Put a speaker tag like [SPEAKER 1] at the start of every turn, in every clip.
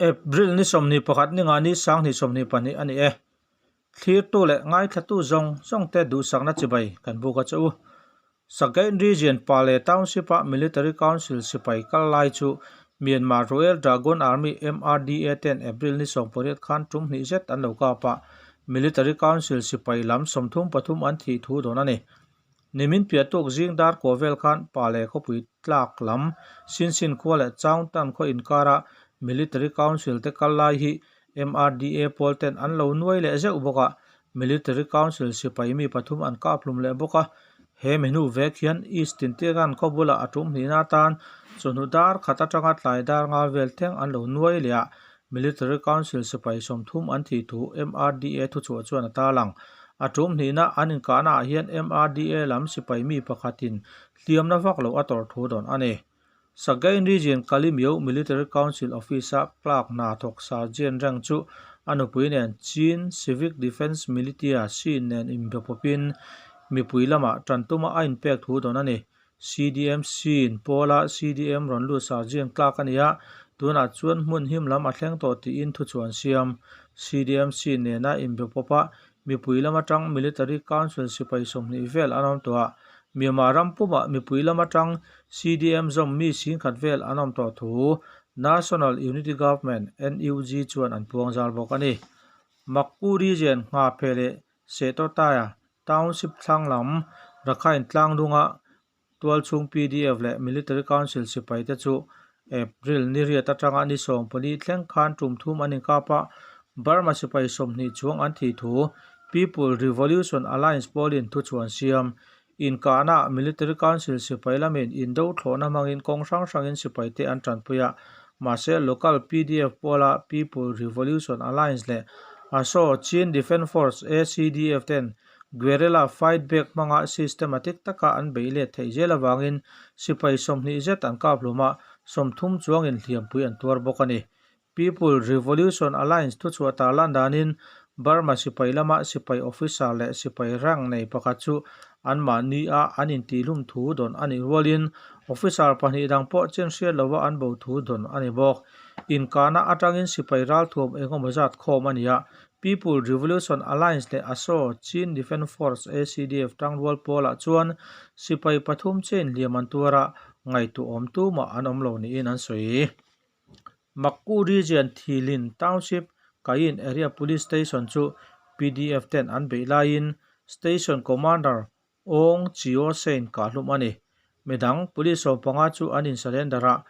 [SPEAKER 1] April ni 21 ni nga ni 2022 a ni e. Thlirtu leh ngaithlatu zawng zawng te duhsakna chibai kan buk a che u. Sagaing Region Pale Township-a Military Council sipai kal lai chu Myanmar Royal Dragon Army, MRDA, ten April ni 18 khan tum hnih zet an lo kap a, Military Council sipai lam 33 an thih thu dawn a ni. Nimin piah tuk zing dar kaw vel khan Pale khawpui tlak lam Sinsin khua leh Chaungtan khaw inkara Military Council te kal lai hi MRDA pawl ten an lo nuai leh zeuh bawk a, Military Council sipai mi pathum an kap hlum leh bawk a. He menu vek hian East Tintiran khaw bulah a tum hnihna atan chawhnu dar khat atanga tlai dar nga vel thleng an lo nuai leh a, Military Council sipai 30 an thih thu MRDA thuchhuah chuan a tarlang. A tum hnihna an inkahna ah hian MRDA lam sipai mi pakhatin hliamna vak loh a tawrh thu dawn a ni. Sagaing Region Kalimyo Military Council Office-a clerk hna thawk Sergeant rank chu a nupui nen Chin Civic Defence Militia sin nen inbe pawpin mipui lamah tan tuma a inpek thu dawn a ni. CDM sin pawla CDM rawn lut Sergeant clerk a ni a, tunah chuan hmun him lam a thleng tawh tiin thuchhuah an siam. CDM sin nena inbe pawpa Mipui lam atang Military Council sipai 20 vel an awm tawh a, Myanmar ram pumah mipui lam atang CDM zawm mi 10,000 vel an awm tawh thu National Unity Government, NUG, chuan an puang zal bawk a ni. Makku Region Nghaphe leh Sehtawtaia Township thlang lam Rakhine tlangdunga tualchhung PDF leh Military Council sipai te chu April ni riat atanga ni 14 thleng khan tum thum an inkap a, Burma sipai 20 chuang an thih thu People Revolution Alliance pawlin thuchhuan siam. Inkahna Military Council sipai lamin indo thlawhna hmangin kawng hrang hrangin sipai te an tanpui a, mahse local PDF pawla People Revolution Alliance leh Aso Chin Defence Force, ACDF, ten Guerrilla fight back hmanga systematic taka an beih let theih zel avangin sipai 20 zet an kap hlum a, 30 chuangin hliampui an tuar bawk a ni. People Revolution Alliance thuchhuah tarlan danin Burma sipai lama sipai officer leh sipai rank nei pakhat chu anmahni a an intihlum thu dawn a nih rualin officer pahnih dang pawh chen hriat lova an bo thu dawn a ni bawk. Inkahna atangin sipai ralthuam engemaw zat khawm a ni a, People Revolution Alliance leh ASO, Chin Defence Force, ACDF, tangrual pawlah chuan sipai pathum chain hliam an tuar a, ngaihtuahawm tumah an awm lo niin an sawi. Makku Region Thilin Township Kayin Area Police Station chu PDF ten an beih laiin Station Commander Aung Chio Sein kah hlum a ni. Midang police 15 chu an in surrender a,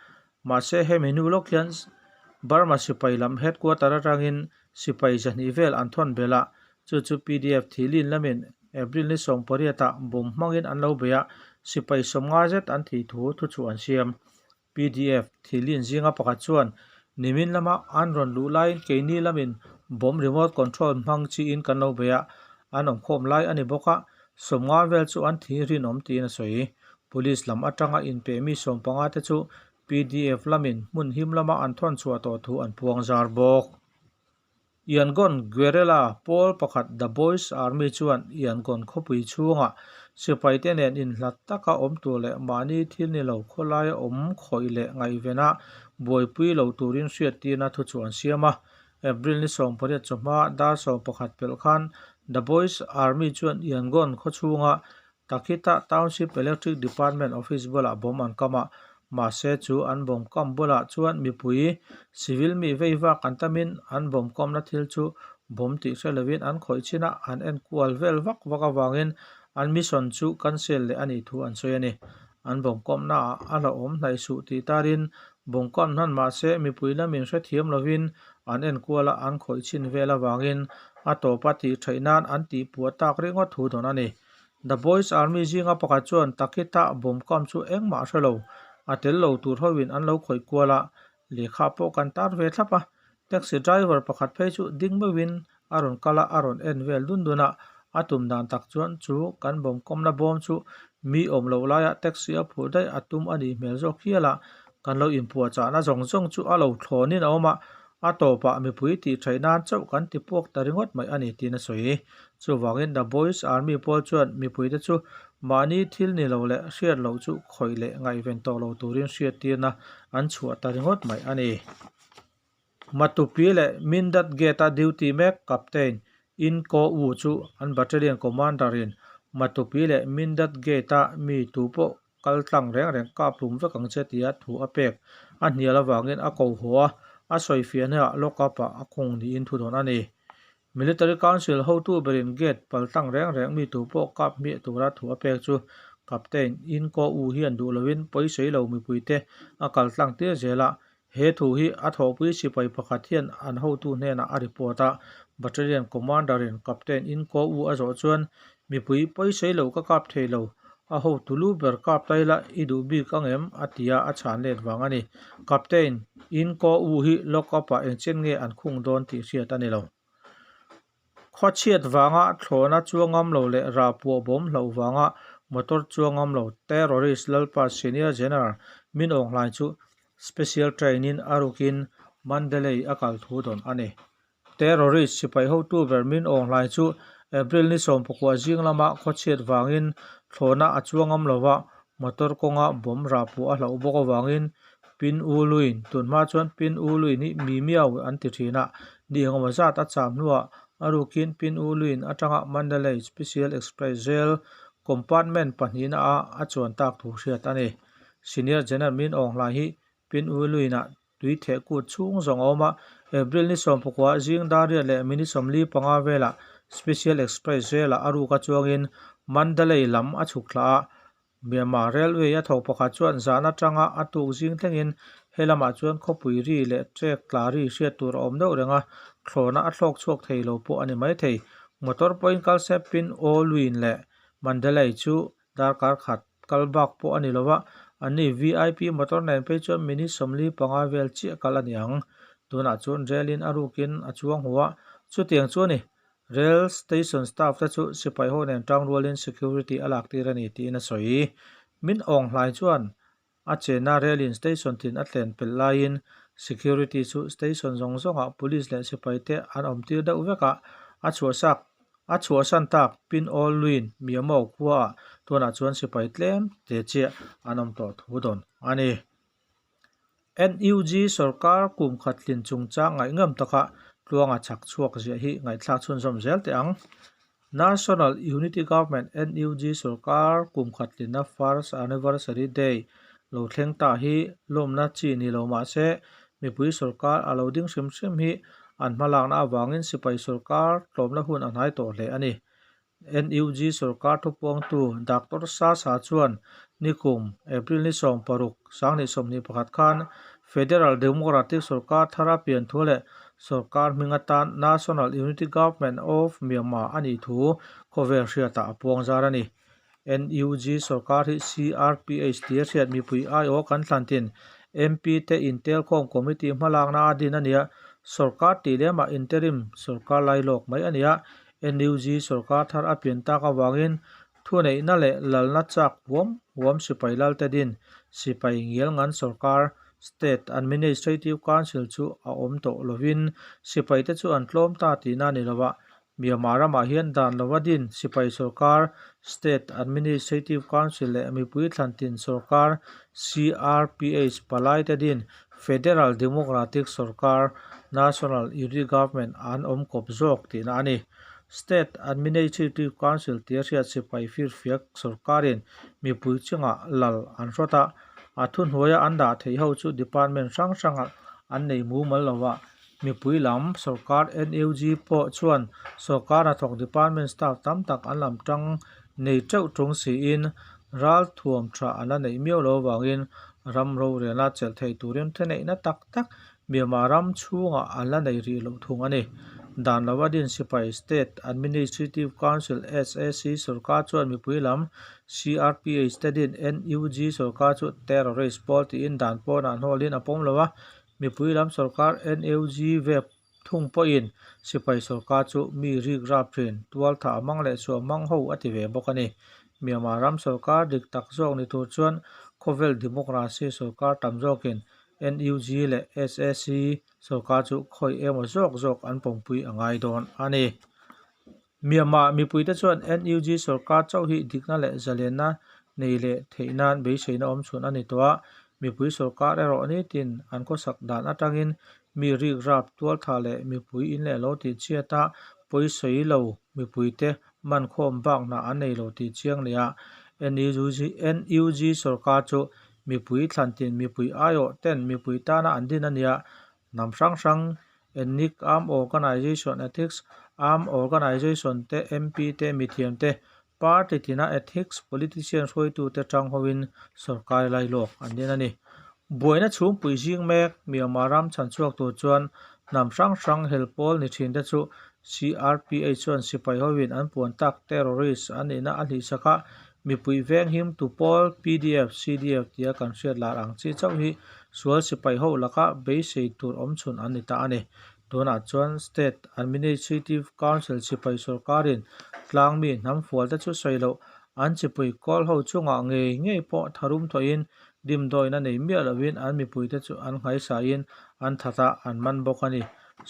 [SPEAKER 1] mahse hemi hnu lawk hian Burma sipai lam headquarter atangin sipai 200 vel an thawn belh a, chu chu PDF thilin lamin April ni 18 ah bomb hmangin an lo bei a, sipai 50 zet an thih thu thuchhuah an siam. PDF thilin zinga pakhat chuan nimin lama an rawn luh laiin keini lamin bomb remote control hmang chiin kan lo bei a, an awm khawm lai a ni bawk a, 50 vel chu an thi rinawm tiin a sawi. Police lam atanga inpeh mi 15 te chu PDF lamin hmun him lama an thawn chhuah tawh thu an puang zar bawk. Yangon Guerrilla pawl pakhat The Boys Army chuan Yangon khawpui chhungah sipaite nen inhlat taka awm tur leh mahni thil ni lo khawlaia awm khawih leh ngaihvena buaipui lo turin hriattirna thuchhuah an siam a. April ni 18 chawhma dar 11 pelh khan The Boys Army chuan Yangon khaw chhunga Takhita Township Electric Department office bulah bomb an kam a, mahse chu an bomb kam bulah chuan mipui civil mi vei vak an tamin an bomb kamna thil chu bomb tih hre lovin an khawih chin a, an en kual vel vak vak avangin an mission chu cancel leh a nih thu an sawi a ni. An bomb kamna ah a hlauhawm hnaih suh tih tarin bomb kam hnan mahse mipui lamin hrethiam lovin an en kual a, an khawih chin vel avangin a tawpa tih theih nan an tihpuah tak ringawt thu dawn a ni. The Boys Army zinga pakhat chuan Takita bomb kam chu engmah a hre lo, a tel lo tur hoin an lo khawih kual a, lehkha pawh kan tar ve thlap a. Taxi driver pakhat phei chu ding meuhin a rawn kal a, a rawn en vel dun dun a, a tum dan tak chuan chu kan bomb kawmna bawm chu mi awm loh laia taxi a phurh daih a tum a nih hmel zawk hial a, kan lo inpuahchahna zawng zawng chu a lo thlawnin a awm a, a tawpah mipui tih theih nan chauh kan ti puak ta ringawt mai a ni tiin a sawi. Chuvangin The Boys Army pawl chuan mipuite chu mahni thil ni lo leh hriat loh chu khawih leh ngaihven tawh lo turin hriattirna an chhuah ta ringawt mai a ni. Matupi leh Mindat Gate-a duty mek Captain In Ko Wu chu an Battalion Commander-in Matupi leh Mindat Gate-a mi tupawh kal tlang reng reng kap hlum vek ang che tia thu a pek a hnial avangin a ko haw a, a sawifiah hnuaiah lock-up-ah a khung niin thu dawn a ni. Military Council hotu berin gate pal tlang reng reng mi tu pawh kap hmiah tura thu a pek chu Captain In Ko U hian duh loin pawisawi lo mipuite a kal tlang tir zel a, he thu hi a thawhpui sipai pakhat hian an hotu hnenah a report a, Battalion Commander-in Captain In Ko U a zawh chuan mipui pawisawi lo ka kap thei lo, a hotu lu ber kap ta ila i duh bik ang em? a ti a, a chhan let vang a ni. Captain In Ko U hi lock up-ah engchen nge an khung dawn tih hriat a ni lo. Khawchhiat vanga thlawhna chuangam lo leh rah puah bawm hlauh vanga motor chuangam lo terrorist Lalpa Senior General Min Aung Hlaing chu special train-in a rukin Mandalay a kal thu dawn a ni. Terrorist sipai hotu ber Min Aung Hlaing chu April ni 19 zing lama khawchhiat vangin thlawhna a chuangam lo va, motor kawnga bomb rah puah a hlauh bawk avangin Pin U Luin, tunhma chuan Pin U Luin hi mi miau an ti thin a, ni engemaw zat a cham hnuah a rukin Pin U Luin atanga Mandalay Special Express Rail compartment pahnihna a a chuan tak thu hriat a ni. Senior General Min Aung Hlaing hi Pin U Luin-ah tui theh kut chhung zawng a awm a, April ni 19 zing dar riat leh minute 45 velah Special Express Rail-ah a ruk a chuangin Mandalay lam a chhuk thla a, Myanmar Railway a thawk pakhat chuan zan atanga a tuk zing thlengin he lamah chuan khawpui ri leh trek tla ri hriat tur a awm deuh reng a, thlawhna a thlawk chhuak thei lo pawh a ni maithei. Motor pawhin kal se Pin O Lwin leh Mandalay chu darkar khat kal bak pawh a ni lo va, anni VIP motor nen phei chuan minute 45 vel chiah kal a ni ang. Tunah chuan rail in a rukin a chuang hu a, chutiang chu a ni. Rail station staff te chu sipai ho nen tang rualin security a lak tir a ni tiin a sawi. Min Aung Hlaing chuan a chenna rail in station tin a thlen pelh laiin security chu station zawng zawngah police leh sipai te an awm tir deuh vek a, a chhuahsak a chhuahsan tak Pin Aw Lwin Miamau khuaah tunah chuan sipai tlem te chiah an awm tawh thu dawn a ni. NUG sorkar kum khat tlin chungchang ngaihnawm taka tluanga chak chhuak ziah hi ngaihthlak chhunzawm zel teh ang. National Unity Government, NUG, sorkar kum khat tlinna First Anniversary Day lo thleng ta hi lawmna chi ni lo mah se, mipui sorkar a lo ding hrim hrim hi an hmalakna avangin sipai sorkar tlawmna hun a hnai tawh hle a ni. NUG sorkar thupuangtu Doctor Sasa chuan nikum April ni 16, 2021 khan Federal Democratic sorkar thara pian thu leh sorkar hming atan National Unity Government of Myanmar a nih thu khawvel hriatah a puang zar a ni. NUG sorkar hi CRPH tia hriat mipui aiawh kan thlantin MP te intelkhawm committee hmalakna a din a ni a, sorkar tih lemah interim sorkar lailawk mai a ni a, NUG sorkar thar a pian tak avangin thuneihna leh lalna chak huam huam sipai lalte din sipai ngial ngan sorkar State Administrative Council chu a awm tawh lovin sipaite chu an tlawm ta tihna a ni lo a, Myanmar ramah hian dan lova din sipai sorkar State Administrative Council leh mipui thlantin sorkar CRPH palaite din Federal Democratic sorkar National Unity Government an awm kawp zawk tihna a ni. State Administrative Council tia hriat sipai firfiak sorkarin mipui chungah lal an hrawt a, a thuhnuaia an dah theih ho chu department hrang hrangah an nei mumal lo a, mipui lam sorkar NUG pawh chuan sorkar hnathawk department staff tam tak an lam tang nei teuh tung siin ral thuam tha an la neih miau lo avangin ram rorelna chelh thei turin theneihna tak tak Myanmar ram chhungah an la nei rih loh thung a ni. Dan lova din sipai State Administrative Council, SAC, sorkar chuan mipui lam CRPH te din NUG sorkar chu terrorist pawl tiin dan pawnah hnawlin a pawm lo a, mipui lam sorkar NUG ve thung pawhin sipai sorkar chu mi rik rap thin, tualthah a hmang leh chhuah hmang ho a ti ve bawk a ni. Myanmar ram sorkar dik tak zawk ni tur chuan khawvel democracy sorkar tam zawkin NUG leh SAC sorkar chu khawi emaw zawk zawk an pawmpui a ngai dawn a ni. Myanmar mipuite chuan NUG sorkar chauh hi dikna leh zalenna nei leh theih nan beiseina awm chhun a ni tawh a, mipui sorkar erawh nitin an khawsak dan atangin Mi rikrap tualtha leh mipui in leh lo tih chhiat a pawisawi lo mipuite mankhawm bak hna an nei lo tih chiang leh a NUG sorkar chu mipui thlantin mipui aiawh ten mipui tana an din a nia. Hnam hrang hrang Ethnic Arm Organization, Ethics Arm Organization te MP te mithiam te Party tina Ethics Politician hruaitute tang hoin sorkar lailawk an din a ni. Buaina chhungpui zing mek Myanmar ram chhanchhuak tur chuan hnam hrang hrang hel pawl ni thin te chu CRPH chuan sipai hoin an puan tak terrorist an nihna a hlihsak a, mipui venghim tu pawl PDF, CDF tia kan hriat lar ang chi chauh hi sual sipai ho laka beisei tur awmchhun an ni ta a ni. Tunah chuan State Administrative Council sipai sorkarin tlangmi hnam fual te chu sawi loh an chipui kawl ho chungah ngei ngei pawh tharum thawhin dimdawina nei miah lovin an mipuite chu an nghaisaiin an that a, an man bawk a ni.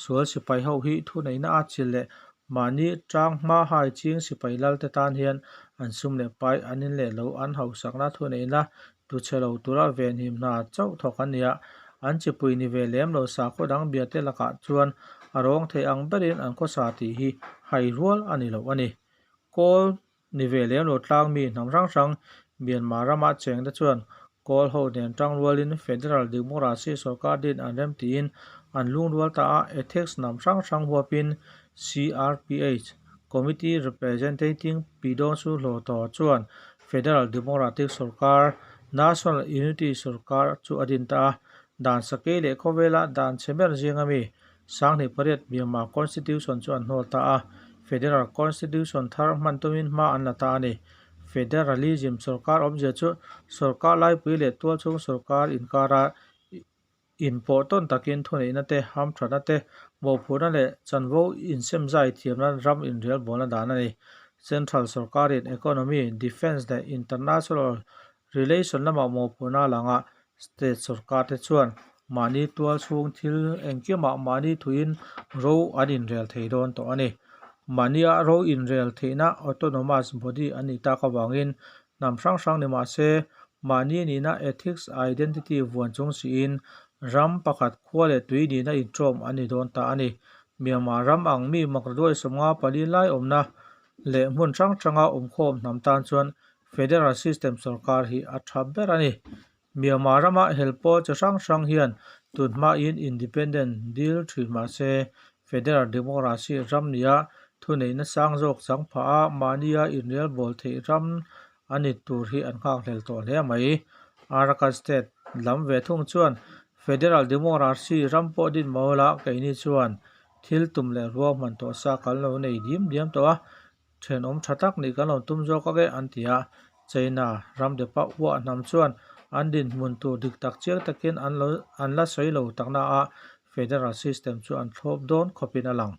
[SPEAKER 1] Sual sipai ho hi thuneihna a chil leh mahni tang hma hai ching sipai lalte tan hian an sum leh pai an in leh lo an hausakna thuneihna Tuchhe lo tura venhim hna chauh thawk an ni a, an chipui ni ve lem lo sakhaw dang biate lakah chuan a rawng thei ang berin an khawsa tih hi hai rual a ni lo a ni. Kawl ni ve lem lo tlangmi hnam hrang hrang Myanmar rama chengte chuan Kawl ho nen tang rualin Federal Democracy sorkar din an rem tiin an lungrual ta a, Ethics hnam hrang hrang huapin CRPH, Committee Representating Pyidaungsu Hluttaw chuan Federal Democratic sorkar, National Unity sorkar chu a din ta a. Dan sakei leh khawvela dan chhe ber zinga mi 1800 Myanmar Constitution chu an hnawl ta a. Federal Constitution thar hman tumin hma an la ta a ni. Federalism sorkar awmzia chu sorkar laipui leh tualchhung sorkar inkara Inpawh tawn takin thuneihna te, hamthatna te, mawhphurhna leh chanvo insemzai thiamna ram inrialbawlna dan a ni. Central sorkarin economy, defence leh international relation lamah mawhphurhna a lang a, state sorkar te chuan mahni tual chhung thil engkimah mahni thuin ro an inrel thei dawn tawh a ni. Mahnia ro inrel theihna autonomous body an nih tak avangin Hnam hrang hrang ni mah se, mahni nihna ethics identity vuan chung siin ram pakhat khua leh tui nihna inṭawm an ni dawn ta a ni. Myanmar ram ang mi makraduai 54 lai awmna leh hmun hrang hranga awmkhawm hnam tan chuan federal system sorkar hi a tha ber a ni. Myanmar rama hel pawl chi hrang hrang hian tun hmain independent dil thin mah se, federal democracy ram nia thuneihna sang zawk chang phah a, mahnia inrialbawl theih ram a ni tur hi an nghakhlel tawh hle mai. Arakan state lam ve thung chuan federal democracy ram pawh din mawl a, keini chuan thil tum leh ruahman tawh sa kan lo nei diam diam tawh a, Thenawm tha tak nih kan lo tum zawk a e an ti a. China ram depa uah hnam chuan an dinhmun tur dik tak chiang takin an lo an la sawi lo takna a federal system chu an thlawp dawn khawpin a lang.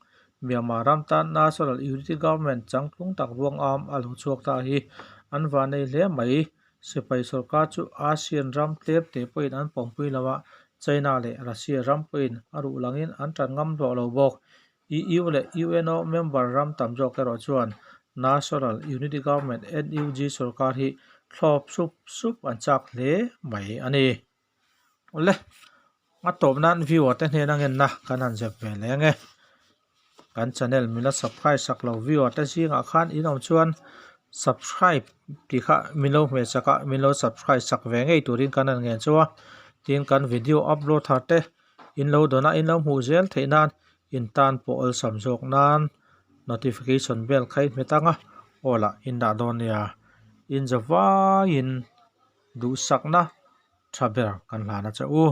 [SPEAKER 1] Myanmar ram tan National Unity Government changtlung tak ruang am a lo chhuak ta hi an vanei hle mai. Sipai sorkar chu ASEAN ram tlem te pawhin an pawmpui lo a, China leh Russia ram pawhin a ruh langin an tan ngam hlawh lo bawk. EU leh UNO member ram tam zawk erawh chuan National Unity Government, NUG, sorkar hi thlawp sup sup an chak hle mai a ni. Awle, a tawp nan viewer te hnena ngenna kan han zep ve leng e. Kan channel min la subscribe sak lo viewer te zingah khan in awm chuan subscribe tih kha min lo hmeh sak a, min lo subscribe sak ve ngei turin kan han ngen chu a. Tin, kan video upload thar te in lo dawn a, in lo hmuh zel theih nan In tan pawh awlsam zawk nan notification bell kha i hmet ang a, aw lah in dah dawn nia. In za vaiin duhsakna tha ber kan hlan a che u.